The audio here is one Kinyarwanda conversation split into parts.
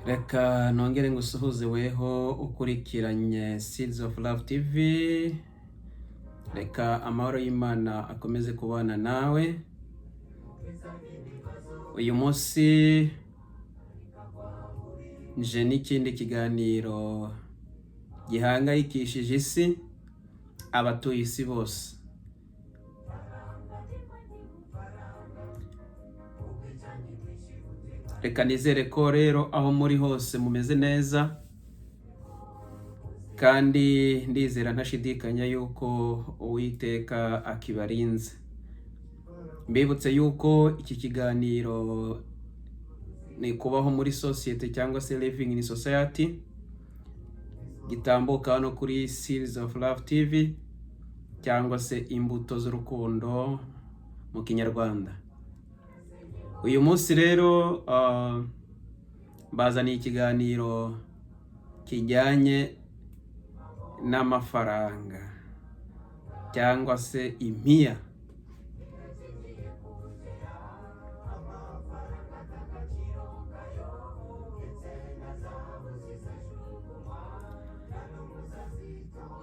Reka nongere ngusuhuze weho ukurikiranye Seeds of Love TV. Reka amahoro y'Imana akomeze kubana nawe. Uyu munsi nje n'ikindi kiganiro gihangayikishije isi, abatuye isi bose. Reka nizere ko rero aho muri hose mumeze neza, kandi ndizera ntashidikanya yuko Uwiteka akibarinze. Mbibutse yuko iki kiganiro ni kubaho muri sosiyete cyangwa se living in society, gitambuka hano kuri Seeds of Love TV cyangwa se imbuto z'urukundo mu Kinyarwanda. Uyu munsi rero mbazaniye ikiganiro kijyanye n'amafaranga cyangwa se impiya.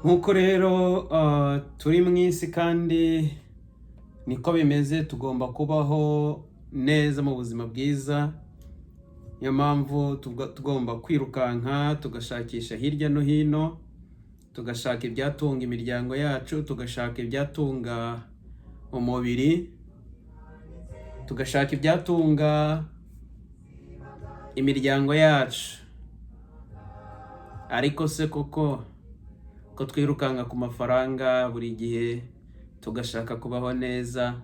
Nk'uko rero turi mu isi kandi niko bimeze, tugomba kubaho neza mu buzima bwiza. Niyo mpamvu tugomba kwirukanka tugashakisha hirya no hino, tugashaka ibyatunga imiryango yacu, tugashaka ibyatunga umubiri, tugashaka ibyatunga imiryango yacu. Ariko se koko ko twirukanka ku mafaranga buri gihe, tugashaka kubaho neza,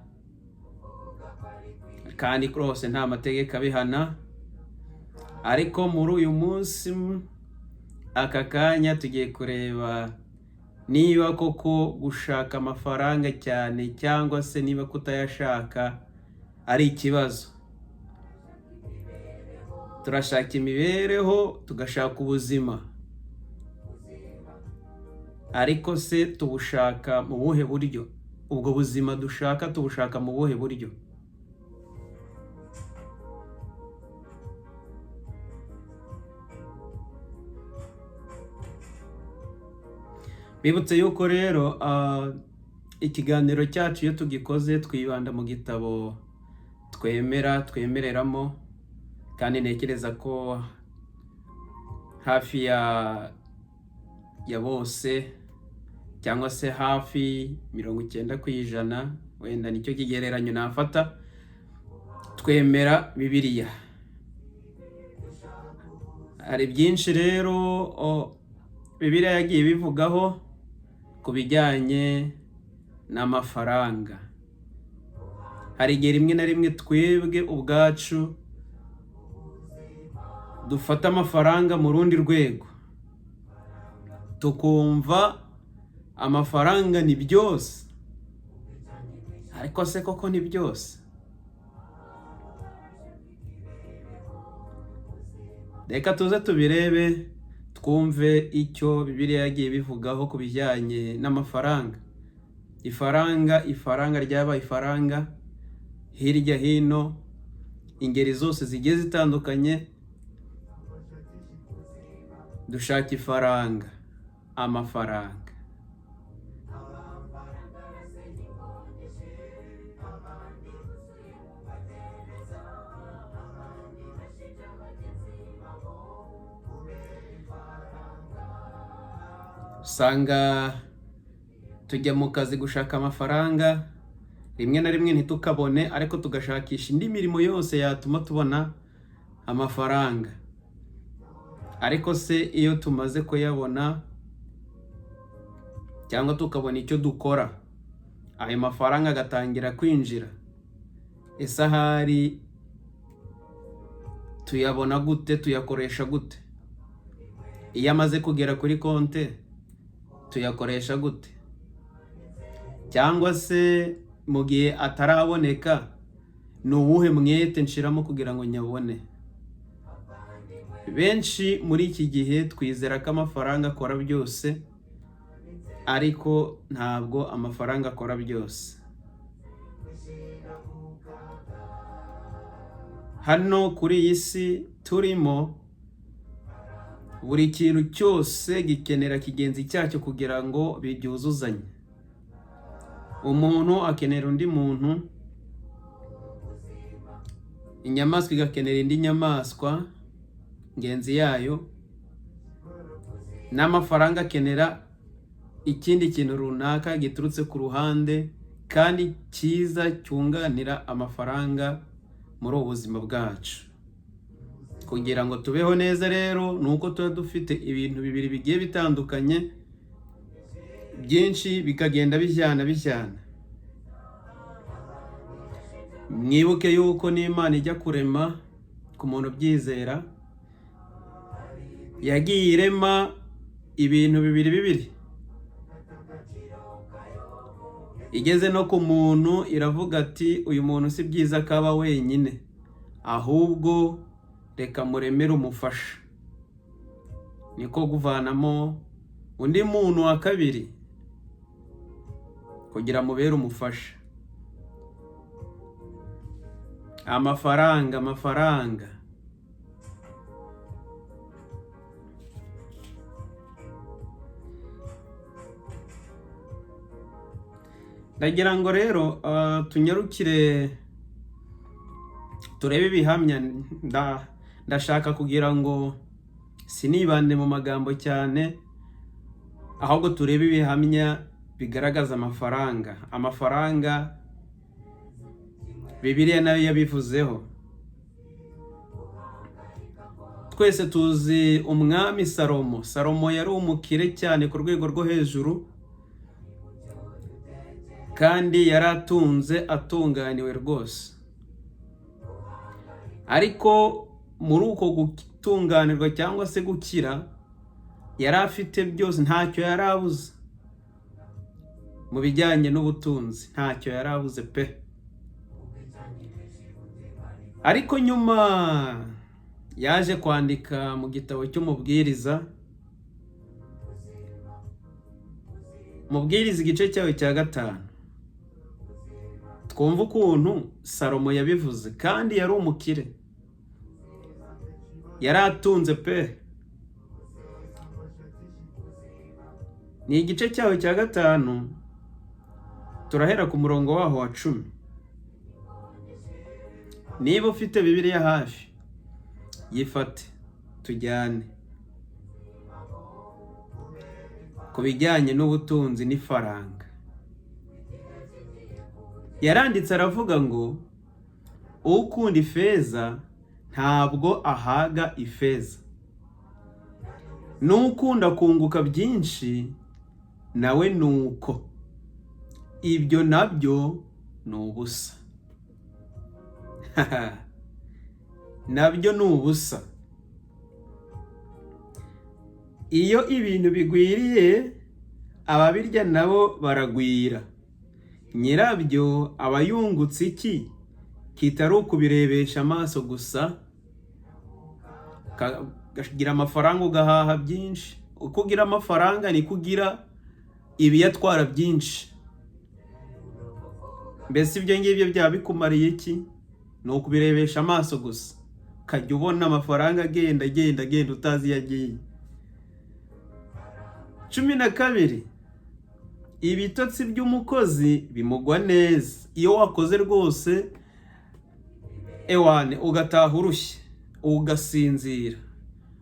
kandi rwose nta mategeko abihana? Ariko muri uyu munsi, aka kanya, tugiye kureba niba koko gushaka amafaranga cyane cyangwa se niba kutayashaka ari ikibazo. Turashaka imibereho, tugashaka ubuzima, ariko se tubushaka mu buhe buryo? Ubwo buzima dushaka tubushaka mu buhe buryo? Bibutse yuko rero ikiganiro cyacu iyo tugikoze twibanda mu gitabo twemera, twemereramo, kandi ntekereza ko hafi ya bose cyangwa se hafi 90%, wenda nicyo kigereranyo nafata, twemera Bibiliya. Hari byinshi rero Bibiliya yagiye ibivugaho ku bijyanye n'amafaranga. Hari igihe rimwe na rimwe twebwe ubwacu dufata amafaranga mu rundi rwego, tukumva amafaranga ni byose. Ariko se koko ni byose? Reka tuze tubirebe, twumve icyo Bibiliya yagiye ibivugaho ku bijyanye n'amafaranga. Ifaranga, ifaranga ryabaye ifaranga hirya hino, ingeri zose zigiye zitandukanye, dushaka ifaranga, amafaranga. Usanga tujya mu kazi gushaka amafaranga, rimwe na rimwe ntitukabone, ariko tugashakisha indi mirimo yose yatuma tubona amafaranga. Ariko se iyo tumaze kuyabona cyangwa tukabona icyo dukora, ayo mafaranga agatangira kwinjira, ese ahari tuyabona gute? Tuyakoresha gute? Iyo amaze kugera kuri konte tuyakoresha gute? Cyangwa se mu gihe ataraboneka, ni uwuhe mwete nshiramo kugira ngo nyabone? Benshi muri iki gihe twizera ko amafaranga akora byose, ariko ntabwo amafaranga akora byose. Hano kuri iyi si turimo, buri kintu cyose gikenera kigenzi cyacyo kugira ngo bibyuzuzanye. Umuntu akenera undi muntu, inyamaswa igakenera indi nyamaswa ngenzi yayo, n'amafaranga akenera ikindi kintu runaka giturutse ku ruhande kandi cyiza cyunganira amafaranga muri ubu buzima bwacu. Kugira ngo tubeho neza rero ni uko tuba dufite ibintu bibiri bigiye bitandukanye, byinshi bikagenda bijyana bijyana. Mwibuke yuko n'Imana ijya kurema, ku muntu ubyizera, yagiye irema ibintu bibiri bibiri. Igeze no ku muntu iravuga ati uyu muntu si byiza ko aba wenyine, ahubwo reka muremere umufasha. Niko kuvanamo undi muntu wa kabiri kugira mubere umufasha. Amafaranga, amafaranga. Ndagira ngo rero tunyarukire turebe ibihamya. Ndashaka kugira ngo sinibande mu magambo cyane, ahubwo turebe ibihamya bigaragaza amafaranga. Amafaranga Bibiliya nayo yabivuzeho. Twese tuzi umwami Salomo. Salomo yari umukire cyane ku rwego rwo hejuru, kandi yari atunze atunganiwe rwose. Ariko muri uko gutunganirwa cyangwa se gukira, yari afite byose, ntacyo yari abuze mu bijyanye n'ubutunzi, ntacyo yari abuze pe. Ariko nyuma yaje kwandika mu gitabo cy'Umubwiriza, Mubwiriza igice cyawe cya 5, twumva ukuntu Salomo yabivuze. Kandi yari umukire, yari atunze pe. Ni igice cyawe cya 5, turahera ku murongo waho wa 10. Niba ufite Bibiliya hafi, yifate tujyane ku bijyanye n'ubutunzi n'ifaranga. Yaranditse aravuga ngo ukunda ifeza ntabwo ahaga ifeza, n'ukunda kunguka byinshi nawe nuko, ibyo nabyo ni ubusa. Nabyo ni ubusa. Iyo ibintu bigwiriye ababirya nabo baragwira, nyirabyo aba yungutse iki kitari ukubirebesha amaso gusa? Ukagira amafaranga ugahaha byinshi. Uko ugira amafaranga niko ugira ibiyatwara byinshi. Mbese ibyo ngibyo byaba bikumariye iki? Ni ukubirebesha amaso gusa, ukajya ubona amafaranga agenda agenda agenda utazi iyo agiye. 12, ibitotsi by'umukozi bimugwa neza. Iyo wakoze rwose ewane ugataha urushye ugasinzira,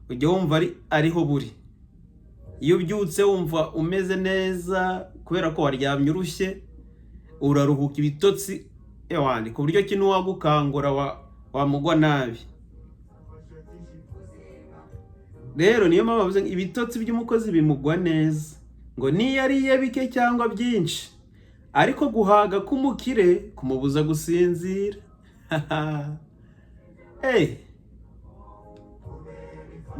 ujya wumva ariho buri. Iyo ubyutse wumva umeze neza kubera ko waryamye urushye, uraruhuka ibitotsi ewane ku buryo ki n'uwagukangura wamugwa nabi. Rero niyo mpamvu bavuze ngo ibitotsi by'umukozi bimugwa neza, ngo niyo ariye bike cyangwa byinshi, ariko guhaga k'umukire kumubuza gusinzira.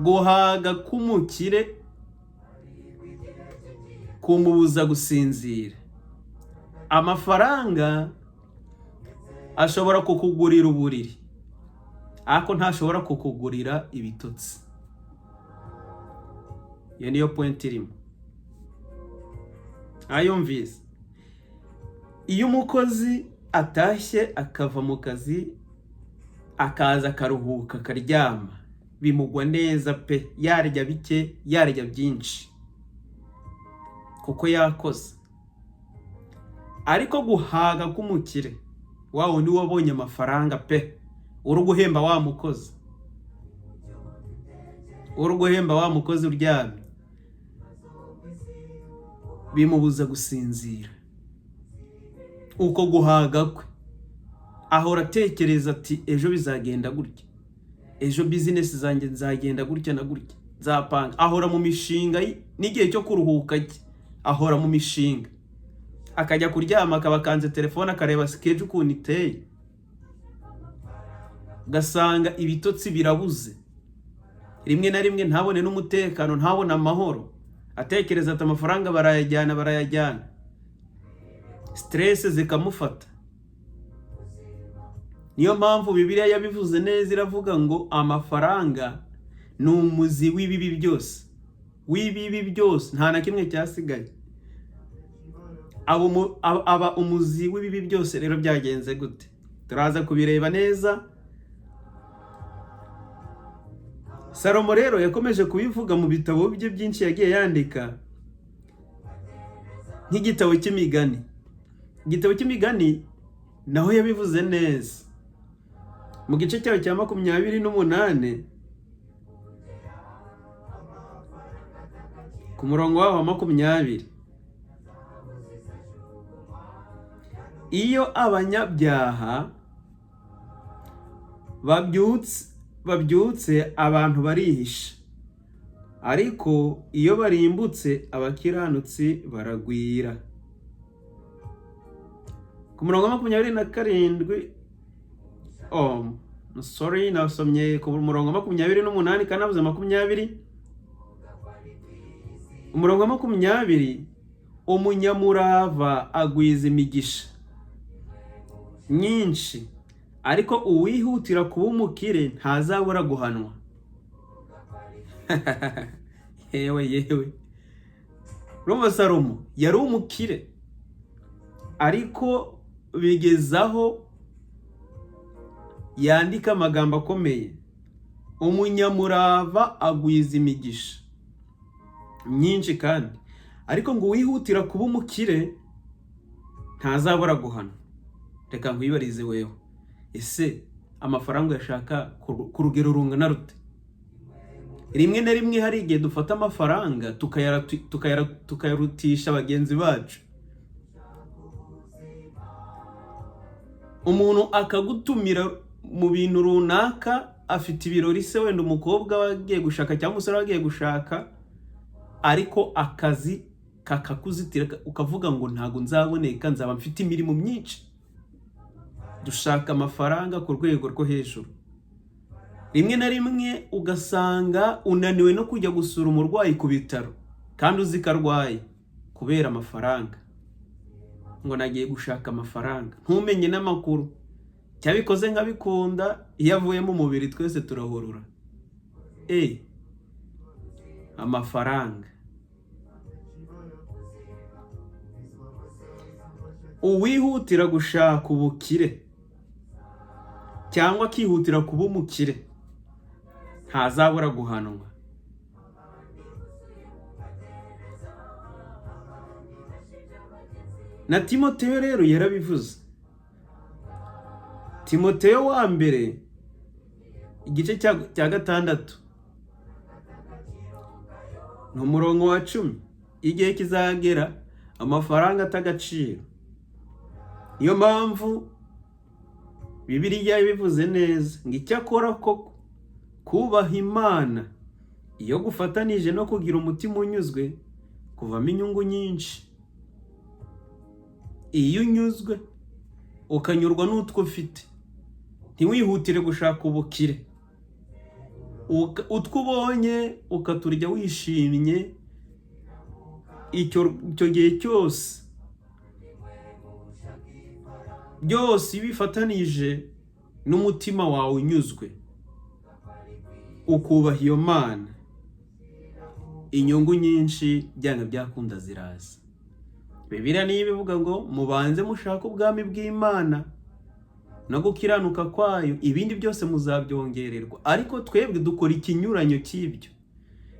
Guhaga k'umukire kumubuza gusinzira. Amafaranga ashobora kukugurira uburiri, ariko ntashobora kukugurira ibitotsi. Iyo niyo point irimo. Ayumvise. Iyo umukozi atashye akava mu kazi Akaza akaruhuka, akaryama, bimugwa neza pe, yarya bike, yarya byinshi, kuko yakoze. Ariko guhaga k'umukire, wa wundi wabonye amafaranga pe, uri guhemba wa mukozi, uri guhemba wa mukozi uryamye, bimubuza gusinzira. Uko guhaga kwe, ahora atekereza ati: "Ejo bizagenda gutya, ejo business zanjye nzagenda gutya na gutya, nzapanga." Ahora mu mishinga, n'igihe cyo kuruhuka cye ahora mu mishinga. Akajya kuryama akaba akanze telefone, akareba schedule ukuntu iteye, ugasanga ibitotsi birabuze. Rimwe na rimwe ntabone n'umutekano, ntabone amahoro, atekereza ati: "Amafaranga barayajyana, barayajyana." Stress zikamufata. Niyo mpamvu Bibiliya yabivuze neza, iravuga ngo amafaranga ni umuzi w'ibibi byose, w'ibibi byose, nta na kimwe cyasigaye. Aba umuzi w'ibibi byose. Rero byagenze gute? Turaza kubireba neza. Salomo rero yakomeje kubivuga mu bitabo bye byinshi yagiye yandika, nk'igitabo cy'Imigani. Igitabo cy'Imigani naho yabivuze neza mu gice cyayo cya 28, ku murongo waho wa 20: "Iyo abanyabyaha babyutse, abantu barihisha, ariko iyo barimbutse, abakiranutsi baragwira." Ku murongo wa 27, oh sorry, nasomye ku murongo wa 28 kandi navuze 20. Umurongo wa 20: "Umunyamurava agwiza imigisha myinshi, ariko uwihutira kuba umukire ntazabura guhanwa." Yewe yewe, urumva Salomo yari umukire, ariko bigezaho yandika amagambo akomeye: "Umunyamurava agwiza imigisha myinshi", kandi ariko ngo uwihutira kuba umukire ntazabura guhanwa. Reka nkwibarize wewe, ese amafaranga uyashaka ku rugero rungana rute? Rimwe na rimwe hari igihe dufata amafaranga tukayarutisha bagenzi bacu. Umuntu akagutumira mu bintu runaka, afite ibirori se, wenda umukobwa wagiye gushaka cyangwa umusore wagiye gushaka, ariko akazi kakakuzitira, ukavuga ngo: "Ntabwo nzaboneka, nzaba mfite imirimo myinshi." Dushaka amafaranga ku rwego rwo hejuru. Rimwe na rimwe ugasanga unaniwe no kujya gusura umurwayi ku bitaro kandi uzi ko arwaye, kubera amafaranga, ngo nagiye gushaka amafaranga, ntumenye n'amakuru. Cyabikoze nkabikunda, iyo avuye mu mubiri twese turahurura. Amafaranga. Uwihutira gushaka ubukire cyangwa akihutira kuba umukire ntazabura guhanwa. Na Timoteyo rero yarabivuze. Timoteyo wa mbere, igice cya 6, ni umurongo wa 10: "Igihe kizagera amafaranga atagaciro." Niyo mpamvu Bibiliya yabivuze neza ngo: "Icyakora koko kubaha Imana iyo gufatanije no kugira umutima unyuzwe kuvamo inyungu nyinshi." Iyo unyuzwe, ukanyurwa n'utwo ufite, ntiwihutire gushaka ubukire, utwo ubonye ukaturya wishimye, icyo gihe cyose byose iyo ubifatanije n'umutima wawe unyuzwe, ukubaha iyo Mana, inyungu nyinshi byanga byakunda ziraza. Bibiliya niyo ibivuga ngo: "Mubanze mushake ubwami bw'Imana." no gukiranuka kwayo, ibindi byose muzabyongererwa. Ariko twebwe dukora ikinyuranyo cy'ibyo.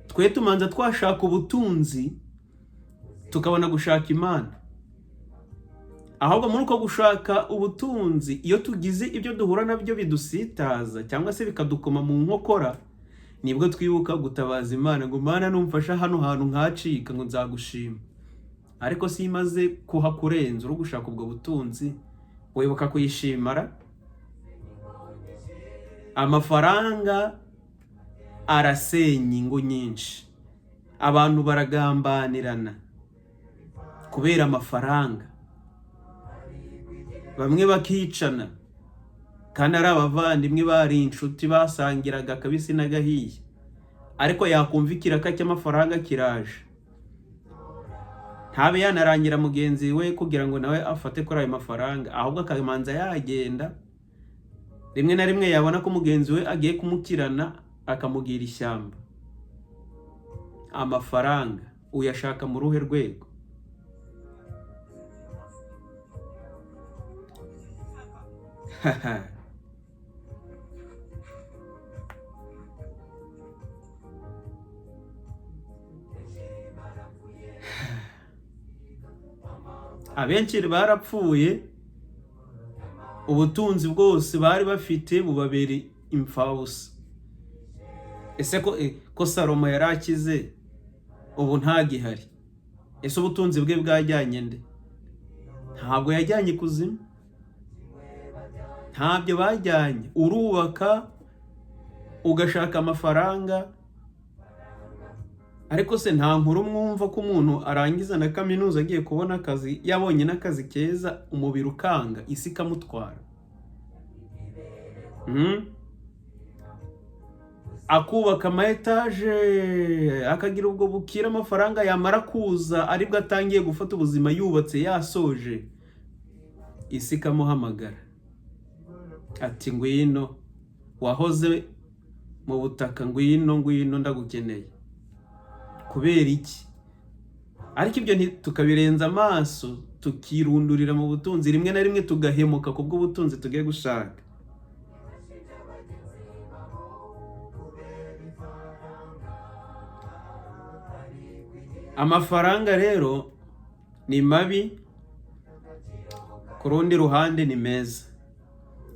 Twe tumanza twashaka ubutunzi, tukabona gushaka Imana. Ahubwo muri uko gushaka ubutunzi, iyo tugize ibyo duhura nabyo bidusitaza cyangwa se bikadukoma mu nkokora, nibwo twibuka gutabaza Imana ngo Mana numfasha hano hantu nkacika, ngo nzagushima. Ariko si imaze kuhakurenza uri gushaka ubwo butunzi, wibuka kuyishimara? Amafaranga arasenya ingo nyinshi, abantu baragambanirana kubera amafaranga, bamwe bakicana kandi ari abavandimwe, bari inshuti, basangiraga akabisi n'agahiye, ariko yakumva ikiraka cy'amafaranga kiraje, ntabe yanarangira mugenzi we kugira ngo nawe afate kuri ayo mafaranga, ahubwo akamanza yagenda. Rimwe na rimwe yabona ko mugenzi we agiye kumukirana, akamugira ishyamba. Amafaranga uyashaka mu ruhe rwego? Abenshi barapfuye, ubutunzi bwose bari bafite bubabera imfabusa. Ese ko Salomo yari akize ubu ntagihari, ese ubutunzi bwe bwajyanye nde? Ntabwo yajyanye ikuzimu, ntabyo bajyanye. Urubaka ugashaka amafaranga, ariko se nta nkuru mwumva ko umuntu arangiza na kaminuza agiye kubona akazi, yabonye n'akazi keza, umubiri ukanga, isi ikamutwara? Akubaka ama etaje, akagira ubwo bukira, amafaranga yamara kuza aribwo atangiye gufata ubuzima, yubatse yasoje, isi ikamuhamagara ati ngwino wahoze mu butaka, ngwino ngwino ndagukeneye. Kubera iki? Ariko ibyo tukabirenza amaso, tukirundurira mu butunzi, rimwe na rimwe tugahemuka kubw'ubutunzi tugiye gushaka. Amafaranga rero ni mabi, ku rundi ruhande ni meza.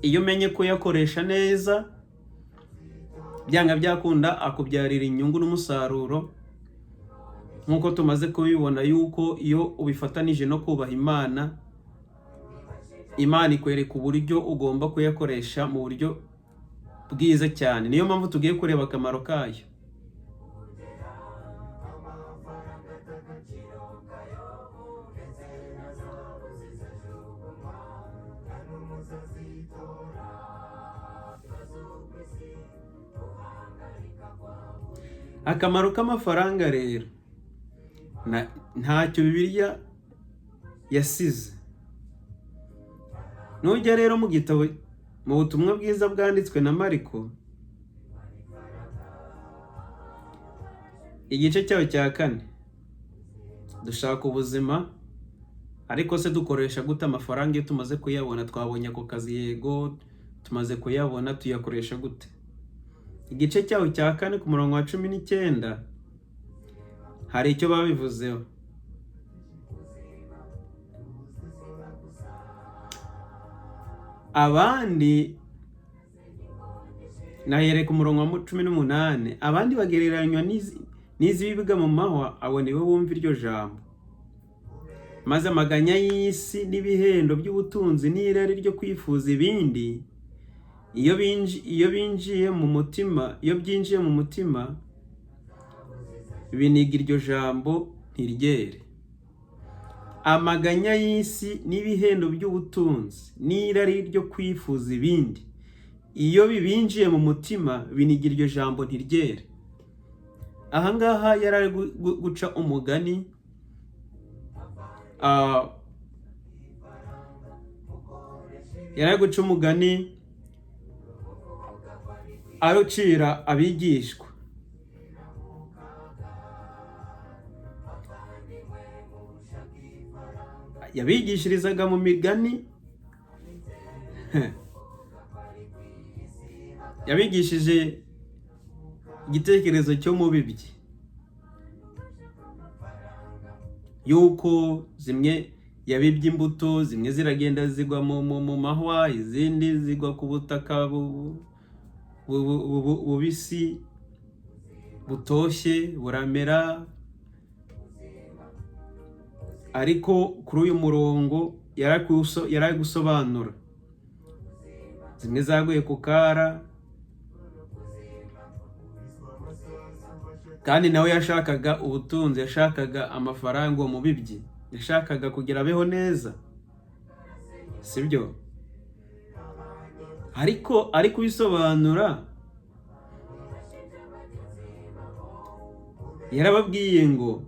Iyo umenye kuyakoresha neza, byanga byakunda akubyarira inyungu n'umusaruro, nk'uko tumaze kubibona yuko iyo ubifatanije no kubaha Imana, Imana ikwereka uburyo ugomba kuyakoresha mu buryo bwiza cyane. Niyo mpamvu tugiye kureba akamaro kayo. Akamaro k'amafaranga rero ntacyo Bibiliya yasize. Nujya rero mu gitabo, mu butumwa bwiza bwanditswe na Mariko, igice cyayo cya 4, dushaka ubuzima, ariko se dukoresha gute amafaranga iyo tumaze kuyabona? Twabonye ako kazi, yego tumaze kuyabona, tuyakoresha gute? Igice cyaho cya 4 ku murongo wa 19 hari icyo babivuzeho. Abandi nahereka umurongo wa 18, abandi bagereranywa n'izibibwa mu mahwa, abo nibo bumva iryo jambo, maze amaganya y'isi n'ibihendo by'ubutunzi n'irari ryo kwifuza ibindi, iyo binjiye mu mutima, iyo byinjiye mu mutima biniga iryo jambo ntiryere. Amaganya y'isi n'ibihendo by'ubutunzi n'irari ryo kwifuza ibindi, iyo bibinjiye mu mutima biniga iryo jambo ntiryere. Ahangaha yari ari guca umugani, yari ari guca umugani arucira abigishwa. Yabigishirizaga mu migani. Yabigishije igitekerezo cyo mu bibyi, yuko zimwe yabibye imbuto, zimwe ziragenda zigwa mu mahwa, izindi zigwa ku butaka bubisi butoshye buramera. Ariko kuri uyu murongo yari gusobanura zimwe zaguye ku kara, kandi nawe yashakaga ubutunzi, yashakaga amafaranga, uwo mubibyi yashakaga kugira abeho neza, sibyo? Ariko ari kubisobanura yarababwiye ngo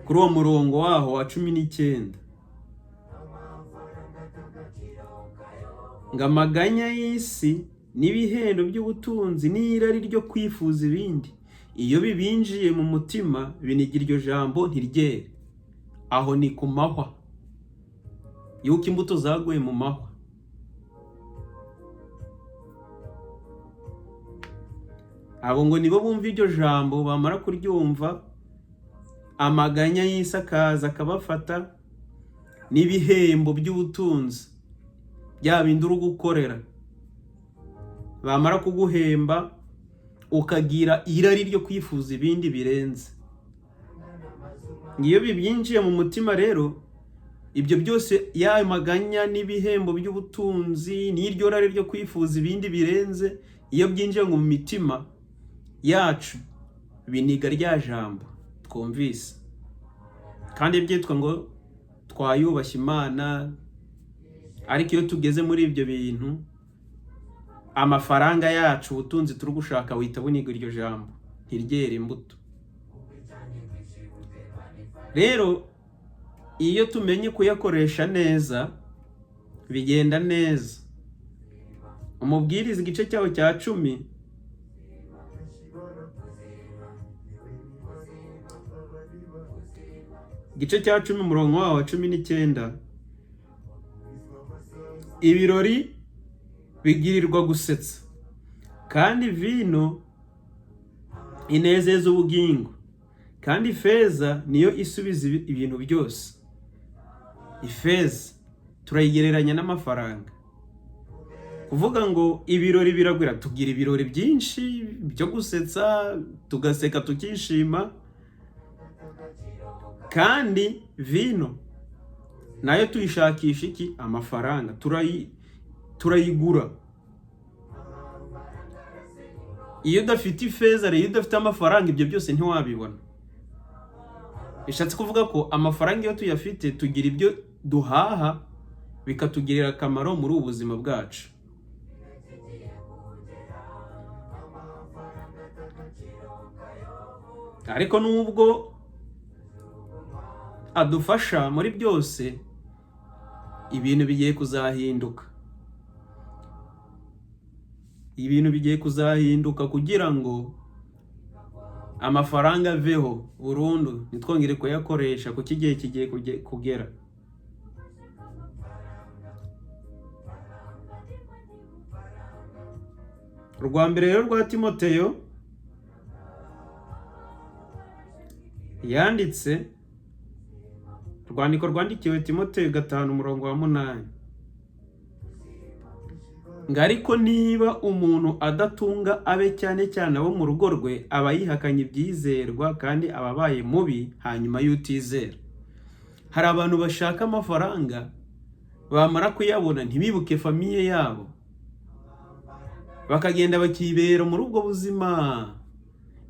kuri uwo murongo waho wa 19 ngo amaganya y'isi n'ibihendo by'ubutunzi n'irari ryo kwifuza ibindi, iyo bibinjiye mu mutima biniga iryo jambo ntiryere. Aho ni ku mahwa, yuko imbuto zaguye mu mahwa. Abo ngo nibo bumva iryo jambo, bamara kuryumva amaganya y'isi akaza akabafata, n'ibihembo by'ubutunzi bya bindi uri gukorera, bamara kuguhemba ukagira irari ryo kwifuza ibindi birenze. Iyo bibyinjiye mu mutima rero, ibyo byose ya maganya n'ibihembo by'ubutunzi n'iryo rari ryo kwifuza ibindi birenze, iyo byinjiye mu mitima yacu biniga rya jambo twumvise, kandi byitwa ngo twayubashye Imana. Ariko iyo tugeze muri ibyo bintu, amafaranga yacu, ubutunzi turi gushaka, wita buniga iryo jambo ntiryere imbuto. Rero iyo tumenye kuyakoresha neza bigenda neza. Umubwiriza igice cyawo cya 10 igice cya 10 umurongo wawo wa 19, ibirori bigirirwa gusetsa, kandi vino inezeza ubugingo, kandi ifeza niyo isubiza ibintu byose. Ifeza turayigereranya n'amafaranga. Kuvuga ngo ibirori biragwira, tugira ibirori byinshi byo gusetsa, tugaseka tukishima, kandi vino nayo tuyishakisha iki? Amafaranga, turayigura. Iyo udafite ifeza, iyo udafite amafaranga, ibyo byose ntiwabibona. Bishatse kuvuga ko amafaranga iyo tuyafite tugira ibyo duhaha bikatugirira akamaro muri ubu buzima bwacu. Ariko nubwo adufasha muri byose, ibintu bigiye kuzahinduka. Ibintu bigiye kuzahinduka kugira ngo amafaranga aveho burundu, ntitwongere kuyakoresha kuko igihe kigiye kugera. Urwa mbere rero rwa Timoteyo yanditse, urwandiko rwandikiwe Timoteyo 5 umurongo wa 8, ngo ariko niba umuntu adatunga abe, cyane cyane abo mu rugo rwe, aba yihakanye ibyizerwa kandi aba abaye mubi hanyuma y'utizera. Hari abantu bashaka amafaranga, bamara kuyabona ntibibuke famiye yabo, bakagenda bakibera muri ubwo buzima,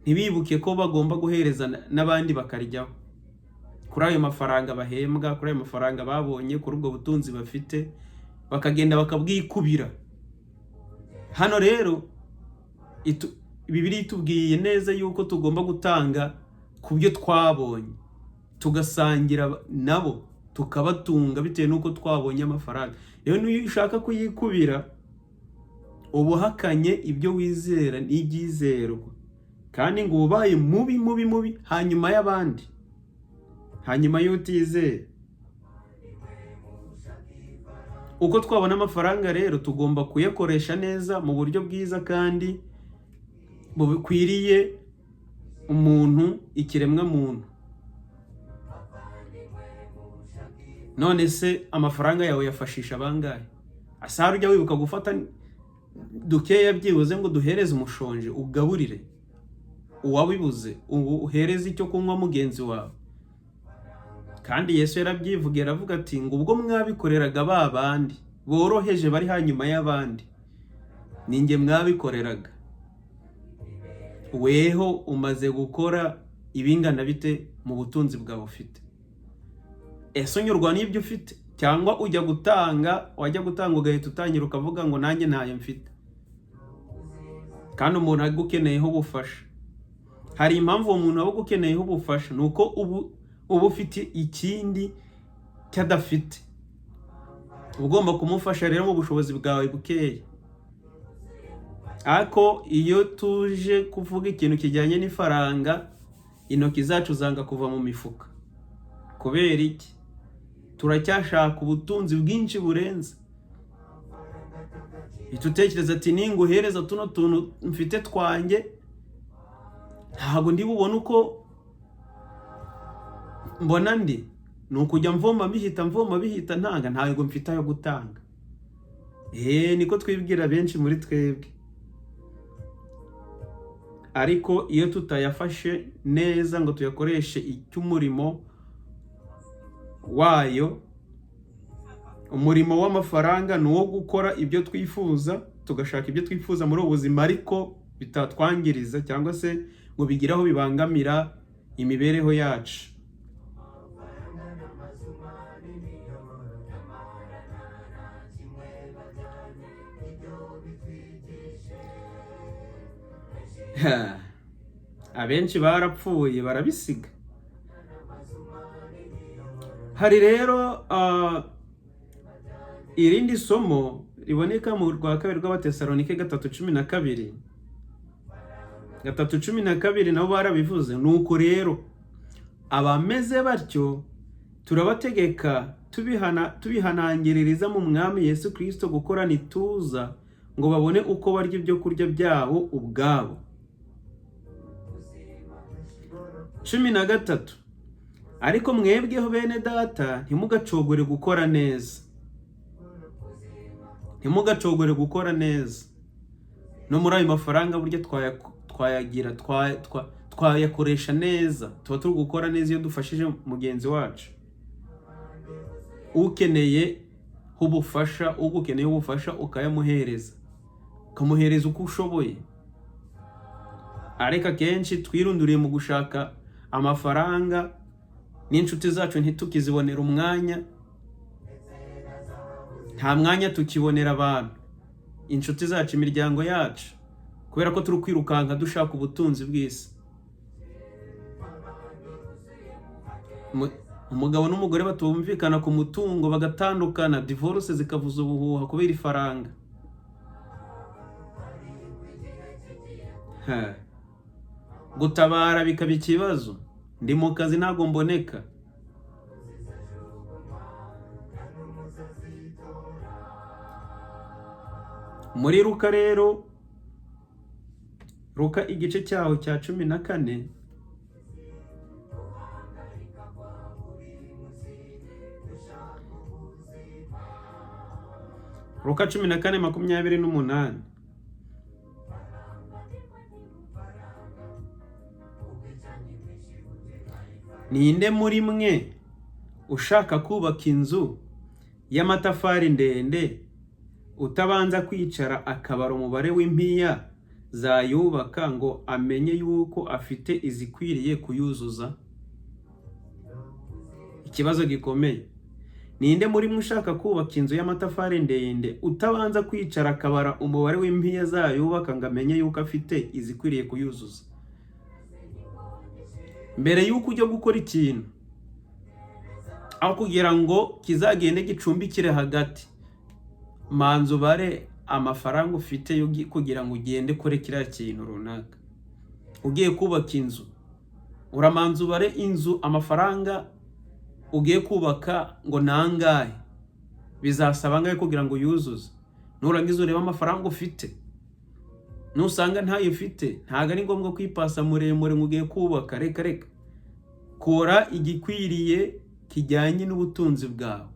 ntibibuke ko bagomba guhereza n'abandi bakaryaho kuri ayo mafaranga bahembwa, kuri ayo mafaranga babonye, kuri ubwo butunzi bafite, bakagenda bakabwikubira. Hano rero Bibiliya itubwiye neza yuko tugomba gutanga ku byo twabonye, tugasangira nabo, tukabatunga bitewe n'uko twabonye amafaranga. Rero niyo ushaka kuyikubira, uba uhakanye ibyo wizera n'ibyizerwa, kandi ngo ubaye mubi mubi mubi hanyuma y'abandi, hanyuma y'utizera. Uko twabona amafaranga rero, tugomba kuyakoresha neza mu buryo bwiza kandi bukwiriye umuntu, ikiremwa muntu. None se amafaranga yawe yafashisha bangahe? Asara ujya wibuka gufata dukeya byibuze ngo duhereze umushonje, ugaburire uwabibuze, uhereze icyo kunywa mugenzi wawe? Kandi Yesu yarabyivugiye, aravuga ati ngo ubwo mwabikoreraga ba bandi boroheje bari hanyuma y'abandi, ninjye mwabikoreraga. Weho umaze gukora ibingana bite mu butunzi bwawe ufite? Ese unyurwa n'ibyo ufite, cyangwa ujya gutanga, wajya gutanga ugahita utangira ukavuga ngo nanjye ntayo mfite, kandi umuntu agukeneyeho ubufasha? Hari impamvu uwo muntu aba agukeneyeho ubufasha, ni uko ubu uba ufite ikindi cy'adafite. Uba ugomba kumufasha rero mu bushobozi bwawe bukeya. Ariko iyo tuje kuvuga ikintu kijyanye n'ifaranga, intoki zacu zanga kuva mu mifuka. Kubera iki? Turacyashaka ubutunzi bwinshi burenze. Uhita utekereza ati ninguhereza tuno tuntu mfite twanjye, ntabwo ndi bubone uko mbona ndi ni ukujya mvoma bihita, mvoma bihita, ntanga, ntabwo mfite ayo gutanga. Niko twibwira benshi muri twebwe. Ariko iyo tutayafashe neza ngo tuyakoreshe icy'umurimo wayo, umurimo w'amafaranga ni uwo gukora ibyo twifuza, tugashaka ibyo twifuza muri ubu buzima, ariko bitatwangiriza cyangwa se ngo bigire aho bibangamira imibereho yacu. Abenshi barapfuye barabisiga. Hari rero irindi somo riboneka mu rwa kabiri rw'Abatesalonike 3:12, 3:12, nabo barabivuze. Nuko rero abameze batyo turabategeka tubihanangiririza mu Mwami Yesu Kristo gukorana ituza, ngo babone uko barya ibyo kurya byabo ubwabo. 13: Ariko mwebweho bene data, ntimugacogore gukora neza, ntimugacogore gukora neza. No muri ayo mafaranga burya twayagira, twayakoresha neza, tuba turi gukora neza iyo dufashije mugenzi wacu ukeneye ubufasha, ugukeneye ubufasha ukayamuhereza, ukamuhereza uko ushoboye. Ariko akenshi twirunduriye mu gushaka amafaranga, n'inshuti zacu ntitukizibonera umwanya, nta mwanya tukibonera abantu, inshuti zacu, imiryango yacu, kubera ko turi kwirukanka dushaka ubutunzi bw'isi. Umugabo n'umugore batumvikana ku mutungo bagatandukana, divorce zikavuza ubuhuha kubera ifaranga. Gutabara bikaba ikibazo, ndi mu kazi ntabwo mboneka. Muri Luka rero, Luka igice cyaho cya 14, Luka 14:28. Ninde muri mwe ushaka kubaka inzu y'amatafari ndende, utabanza kwicara akabara umubare w'impiya zayubaka, ngo amenye yuko afite izikwiriye kuyuzuza? Ikibazo gikomeye. Ninde muri mwe ushaka kubaka inzu y'amatafari ndende, utabanza kwicara akabara umubare w'impiya zayubaka, ngo amenye yuko afite izikwiriye kuyuzuza? Mbere y'uko ujya gukora ikintu, aho kugira ngo kizagende gicumbikire hagati, manza ubare amafaranga ufite yo kugira ngo ugende ukore kiriya kintu runaka. Ugiye kubaka inzu, uramanza ubare inzu, amafaranga ugiye kubaka ngo ni angahe. Bizasaba angahe kugira ngo uyuzuze? Nurangiza urebe amafaranga ufite. Nusanga ntayo ufite, ntabwo ari ngombwa kwipasa muremure ngo ugiye kubaka. Reka reka, kora igikwiriye kijyanye n'ubutunzi bwawe.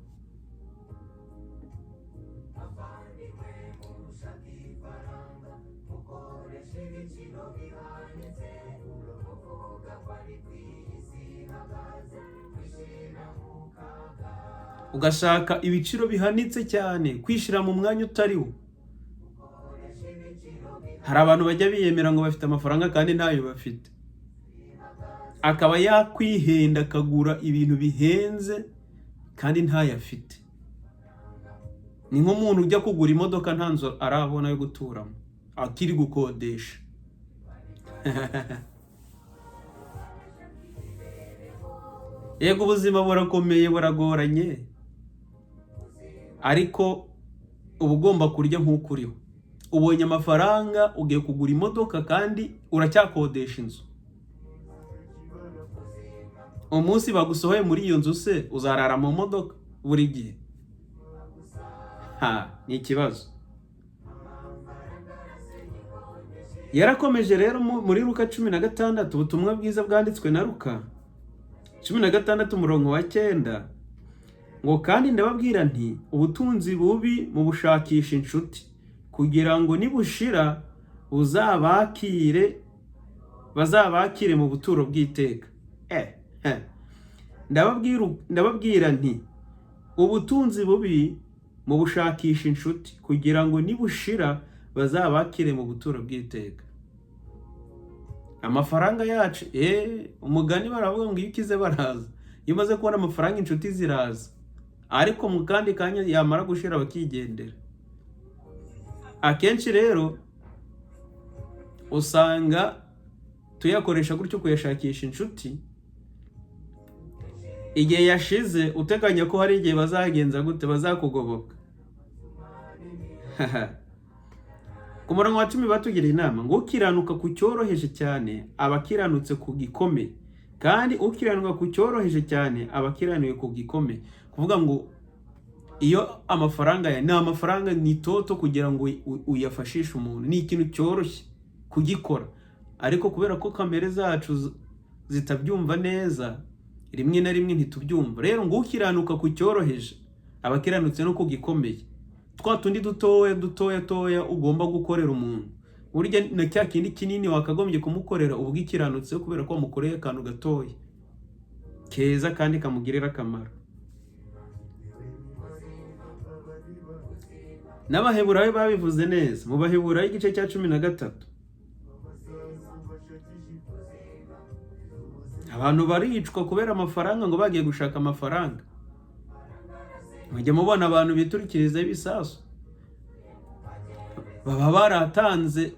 Ugashaka ibiciro bihanitse cyane, kwishyira mu mwanya utariwo. Hari abantu bajya biyemera ngo bafite amafaranga kandi ntayo bafite, akaba yakwihenda akagura ibintu bihenze kandi ntayo afite. Ni nk'umuntu ujya kugura imodoka nta nzu arabona yo guturamo, akiri gukodesha. Yego, ubuzima burakomeye, buragoranye, ariko uba ugomba kurya nk'uko uriho. Ubonye amafaranga ugiye kugura imodoka kandi uracyakodesha inzu. Umunsi bagusohoye muri iyo nzu se uzarara mu modoka buri gihe? Ha, ni ikibazo. Yarakomeje rero muri Luka 16, ubutumwa bwiza bwanditswe na Luka 16 umurongo wa 9, ngo kandi ndababwira nti ubutunzi bubi mu bushakisha inshuti, kugira ngo nibushira bazabakire mu buturo bw'iteka. Ndababwira nti ubutunzi bubi mu bushakisha inshuti, kugira ngo nibushira bazabakire mu buturo bw'iteka. Amafaranga yacu, umugani baravuga ngo iyo ukize baraza. Iyo umaze kubona amafaranga inshuti ziraza, ariko mu kandi kanya yamara gushira bakigendera. Akenshi rero usanga tuyakoresha gutyo, kuyashakisha inshuti. Igihe yashize uteganya ko hari igihe bazagenza gute, bazakugoboka. Ku murongo wa 10 batugiriye inama ngo ukiranuka ku cyoroheje cyane aba akiranutse ku gikomeye, kandi ukiranuka ku cyoroheje cyane aba akiranuye ku gikomeye. Kuvuga ngo iyo amafaranga ya ni amafaranga ni toto kugira ngo uyafashishe umuntu, ni ikintu cyoroshye kugikora, ariko kubera ko kamere zacu zitabyumva neza, rimwe na rimwe ntitubyumva. Rero ngo ukiranuka ku cyoroheje aba akiranutse no ku gikomeye. Twa tundi dutoya dutoya toya ugomba gukorera umuntu, burya na cya kindi kinini wakagombye kumukorera uba ugikiranutse, kubera ko wamukoreye akantu gatoya keza kandi kamugirira akamaro. N'Abaheburayo babivuze neza mu Baheburayo igice cya 13. Abantu baricwa kubera amafaranga, ngo bagiye gushaka amafaranga. Mujya mubona abantu biturikiriza ibisasu, baba baratanze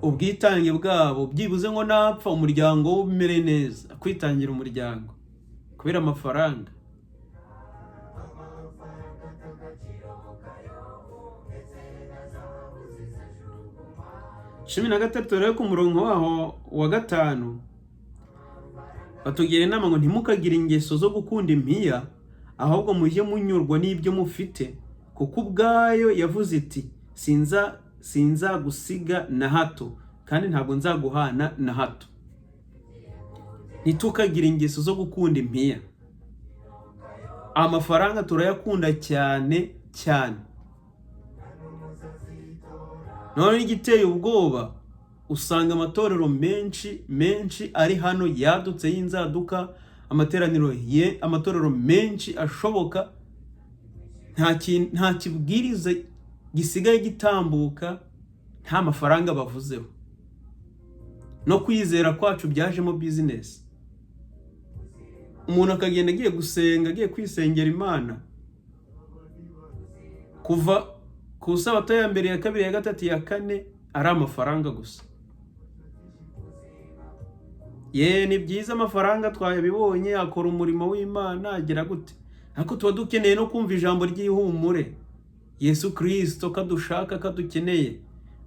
ubwitange bwabo, byibuze ngo napfa umuryango umere neza, kwitangira umuryango kubera amafaranga. Cumi na gatatu rero ku murongo waho wa 5 batugira inama ngo ntimukagire ingeso zo gukunda impiya, ahubwo mujye munyurwa n'ibyo mufite, kuko ubwayo yavuze iti sinzagusiga na hato, kandi ntabwo nzaguhana na hato. Ntitukagire ingeso zo gukunda impiya. Amafaranga turayakunda cyane cyane. None igiteye ubwoba, usanga amatorero menshi menshi ari hano yadutse y'inzaduka, amateraniro ye, amatorero menshi ashoboka, nta kibwiriza gisigaye gitambuka nta mafaranga bavuzeho. No kwizera kwacu byajemo business. Umuntu akagenda agiye gusenga, agiye kwisengera Imana, kuva ku sabato ya mbere, ya kabiri, ya gatatu, ya kane, ari amafaranga gusa. Ye, ni byiza amafaranga twayabibonye, akora umurimo w'Imana, agira gute, ariko tuba dukeneye no kumva ijambo ry'ihumure. Yesu Kristo kadushaka, kadukeneye.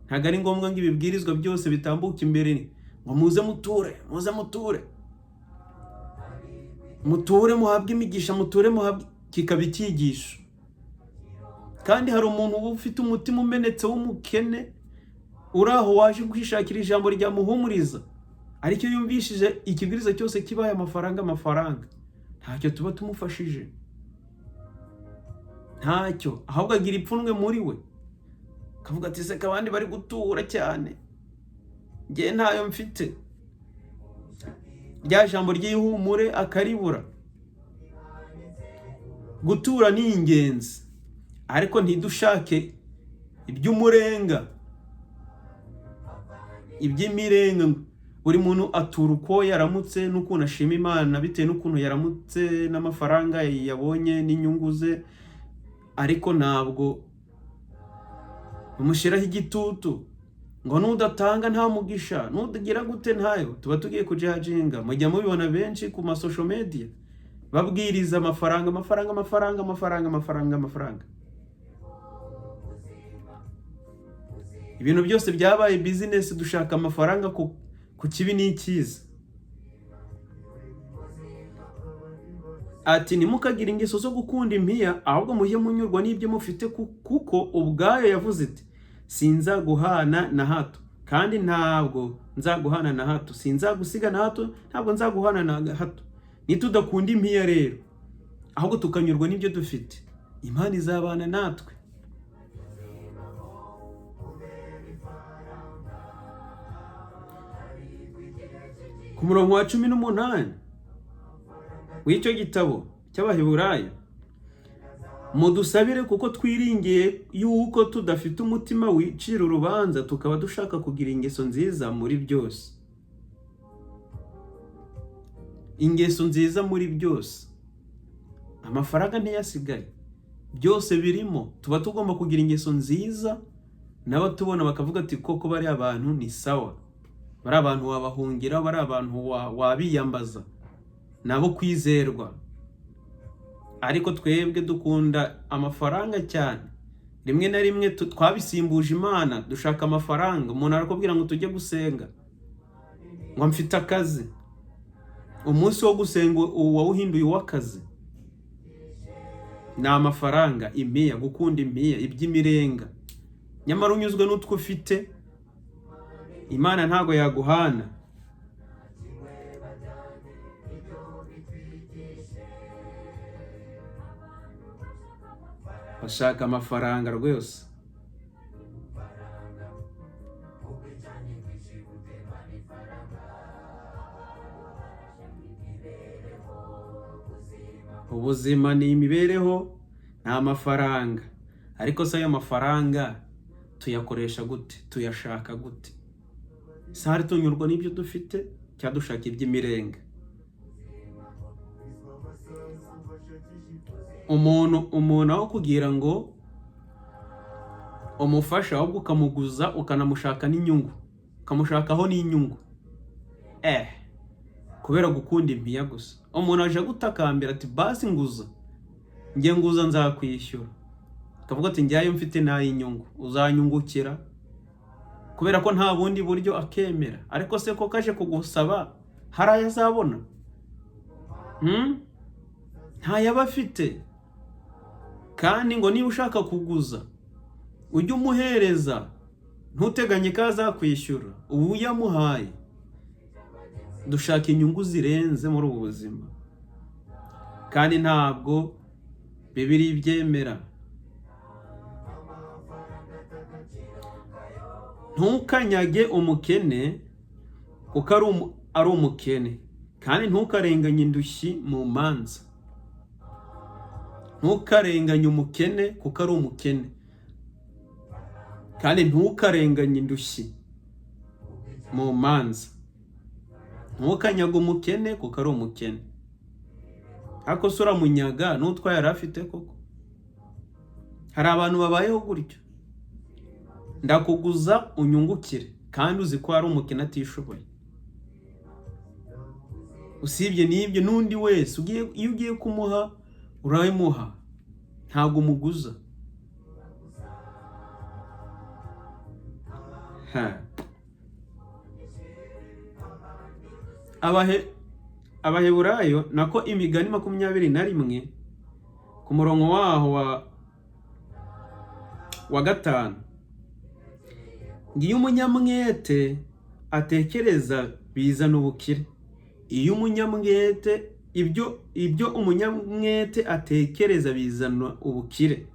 Ntabwo ari ngombwa ngo ibibwirizwa byose bitambuke imbere ngo muze muture, muze muture, muture muhabwe imigisha, muture muhabwe, kikaba icyigisho. Kandi hari umuntu uba ufite umutima umenetse w'umukene uri aho waje kwishakira ijambo ryamuhumuriza, aricyo yumvishije ikibwiriza cyose kibaye amafaranga amafaranga, ntacyo tuba tumufashije, ntacyo. Ahubwo agira ipfunwe muri we, akavuga ati: "Seka abandi bari gutura cyane, njye ntayo mfite." Rya jambo ry'ihumure akaribura. Gutura ni ingenzi, ariko ntidushake iby'umurenga, iby'imirenga. Buri muntu atura uko yaramutse n'ukuntu ashima Imana bitewe n'ukuntu yaramutse n'amafaranga yabonye n'inyungu ze, ariko ntabwo umushyiraho igitutu ngo nudatanga nta mugisha, nudagira gute ntayo. Tuba tugiye kujajinga. Mujya mubibona benshi ku ma social media babwiriza amafaranga, amafaranga, amafaranga, amafaranga, amafaranga, amafaranga. Ibintu byose byabaye business, dushaka amafaranga ku kibi n'icyiza. Ati: "Ntimukagire ingeso zo gukunda impiya, ahubwo mujye munyurwa n'ibyo mufite, kuko ubwayo yavuze iti: 'Sinzaguhana na hato, kandi ntabwo nzaguhana na hato, sinzagusiga na hato, ntabwo nzaguhana na hato.'" Nitudakunda impiya rero, ahubwo tukanyurwa n'ibyo dufite, Imana izabana natwe. Ku murongo wa 18 w'icyo gitabo cy'Abaheburayo: "Mudusabire, kuko twiringiye yuko tudafite umutima wicira urubanza, tukaba dushaka kugira ingeso nziza muri byose." Ingeso nziza muri byose, amafaranga ntiyasigaye, byose birimo. Tuba tugomba kugira ingeso nziza, n'abatubona bakavuga ati: "Koko bariya abantu ni sawa, bari abantu wabahungira, bari abantu wabiyambaza, nabo kwizerwa." Ariko twebwe dukunda amafaranga cyane, rimwe na rimwe twabisimbuje Imana, dushaka amafaranga. Umuntu arakubwira ngo tujye gusenga, ngo mfite akazi. Umunsi wo gusenga wawuhinduye uw'akazi. Ni amafaranga, impiya, gukunda impiya, iby'imirenga. Nyamara unyuzwe n'utwo ufite, Imana ntabwo yaguhana. Bashaka amafaranga rwose. Ubuzima ni imibereho, ni amafaranga. Ariko se ayo mafaranga tuyakoresha gute? Tuyashaka gute? Sari tunyurwa n'ibyo dufite, cyangwa dushaka iby'imirenga? Umuntu aho kugira ngo umufashe, ahubwo ukamuguza, ukanamushaka n'inyungu, ukamushakaho n'inyungu, kubera gukunda impiya gusa. Umuntu aje gutakambira ati: "Basi nguza, njye nguza nzakwishyura." Akavuga ati: "Njyayo mfite n'ay'inyungu, uzanyungukira," kubera ko nta bundi buryo akemera. Ariko se ko kaje kugusaba, hari ayo azabona? Ntayo aba afite. Kandi ngo niba ushaka kuguza, ujye umuhereza ntuteganye ko azakwishyura, ubu uyamuhaye. Dushaka inyungu zirenze muri ubu buzima, kandi ntabwo Bibiliya ibyemera. Ntukanyage umukene kuko ari umukene, kandi ntukarenganye indushyi mu manza. Ntukarenganye umukene kuko ari umukene, kandi ntukarenganye indushyi mu manza. Ntukanyage umukene kuko ari umukene. Ariko se uramunyaga n'utwo yari afite koko? Hari abantu babayeho gutyo: ndakuguza unyungukire, kandi uzi ko ari umukene atishoboye. Usibye n'ibyo, n'undi wese iyo ugiye kumuha urabimuha, ntabwo umuguza. Abaheburayo, nako Imigani 21, ku murongo waho wa Wa gatanu ngo: "Iyo umunyamwete atekereza bizana ubukire." Iyo umunyamwete, ibyo umunyamwete atekereza bizana ubukire,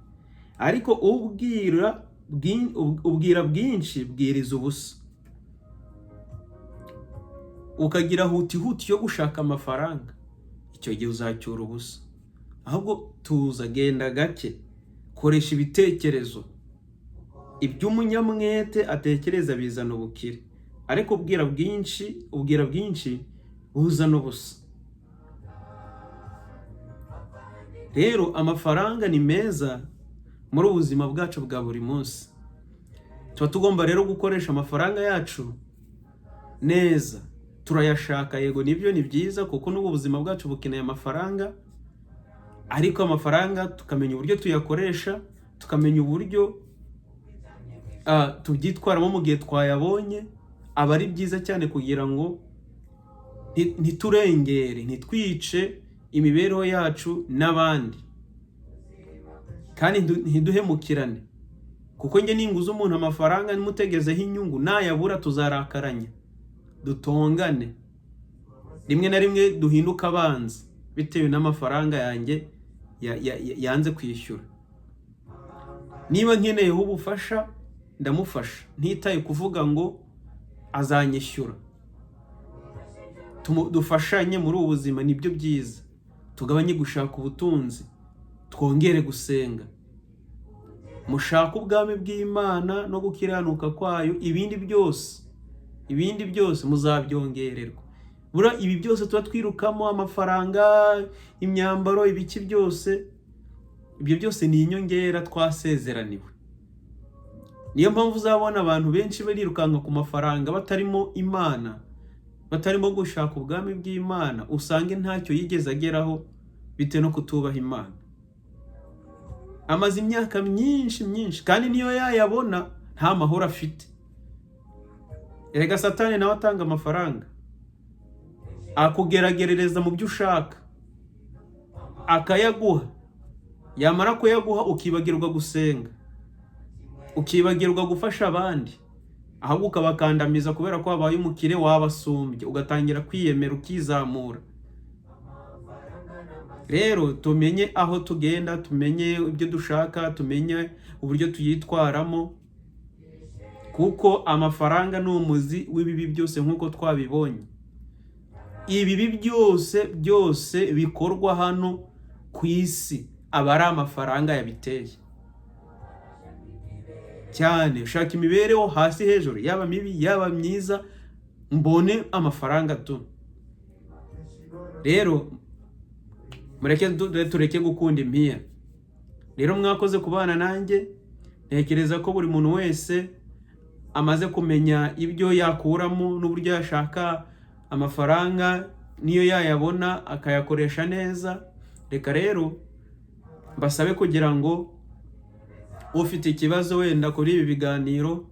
ariko ubwira bwinshi bwiriza ubusa. Ukagira huti huti yo gushaka amafaranga, icyo gihe uzacyura ubusa. Ahubwo tuza, genda gake, koresha ibitekerezo. Ibyo umunyamwete atekereza bizana ubukire, ariko ubwira bwinshi buzana ubusa. Rero amafaranga ni meza muri ubu buzima bwacu bwa buri munsi. Tuba tugomba rero gukoresha amafaranga yacu neza. Turayashaka, yego nibyo, ni byiza, kuko n'ubu buzima bwacu bukeneye amafaranga, ariko amafaranga tukamenya uburyo tuyakoresha, tukamenya uburyo tubyitwaramo mu gihe twayabonye. Aba ari byiza cyane kugira ngo ntiturengere, ntitwice imibereho yacu n'abandi, kandi ntiduhemukirane, kuko njye ninguza umuntu amafaranga nimutegezeho inyungu, nayabura tuzarakaranya, dutongane, rimwe na rimwe duhinduke abanzi bitewe n'amafaranga yanjye yanze kwishyura. Niba nkeneyeho ubufasha, ndamufasha ntitaye kuvuga ngo azanyishyura. Dufashanye muri ubu buzima, nibyo byiza. Tugabanye gushaka ubutunzi, twongere gusenga. Mushake ubwami bw'Imana no gukiranuka kwayo, ibindi byose muzabyongererwa. Bura ibi byose tuba twirukamo, amafaranga, imyambaro, ibiki byose, ibyo byose ni inyongera twasezeraniwe. Niyo mpamvu uzabona abantu benshi barirukanka ku mafaranga batarimo Imana, batarimo gushaka ubwami bw'Imana, usange ntacyo yigeze ageraho bitewe no kutubaha Imana. Amaze imyaka myinshi myinshi, kandi niyo yayabona nta mahoro afite. Erega Satani nawe atanga amafaranga, akugeragerereza mu byo ushaka, akayaguha. Yamara kuyaguha, ukibagirwa gusenga, ukibagirwa gufasha abandi, ahubwo ukabakandamiza kubera ko wabaye umukire, wabasumbye, ugatangira kwiyemera, ukizamura. Rero tumenye aho tugenda, tumenye ibyo dushaka, tumenye uburyo tuyitwaramo, kuko amafaranga ni umuzi w'ibibi byose nk'uko twabibonye. Ibibi byose byose bikorwa hano ku isi aba ari amafaranga yabiteye cyane. Ushaka imibereho hasi hejuru, yaba mibi yaba myiza, mbone amafaranga tu. Rero mureke tureke gukunda impiya. Rero mwakoze kubana nanjye. Ntekereza ko buri muntu wese amaze kumenya ibyo yakuramo n'uburyo yashaka amafaranga, niyo yayabona akayakoresha neza. Reka rero mbasabe kugira ngo ufite ikibazo wenda kuri ibi biganiro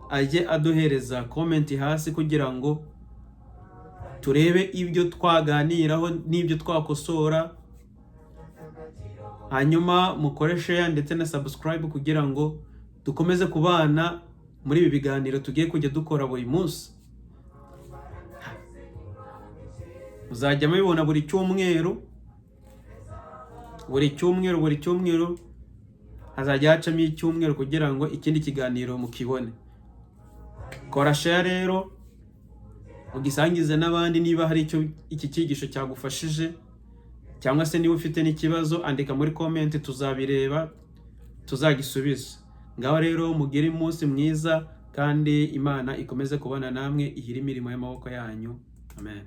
ajye aduhereza comment hasi, kugira ngo turebe ibyo twaganiraho n'ibyo twakosora. Hanyuma mukore share ndetse na subscribe kugira ngo dukomeze kubana muri ibi biganiro tugiye kujya dukora buri munsi. Muzajya mubibona buri cyumweru, buri cyumweru, buri cyumweru. Hazajya hacamo icyumweru kugira ngo ikindi kiganiro mukibone. Kora share rero, ugisangize n'abandi niba hari icyo iki cyigisho cyagufashije, cyangwa se niba ufite n'ikibazo, andika muri comment, tuzabireba tuzagisubize. Ngaho rero mugire umunsi mwiza, kandi Imana ikomeze kubana namwe, ihire imirimo y'amaboko yanyu. Amen.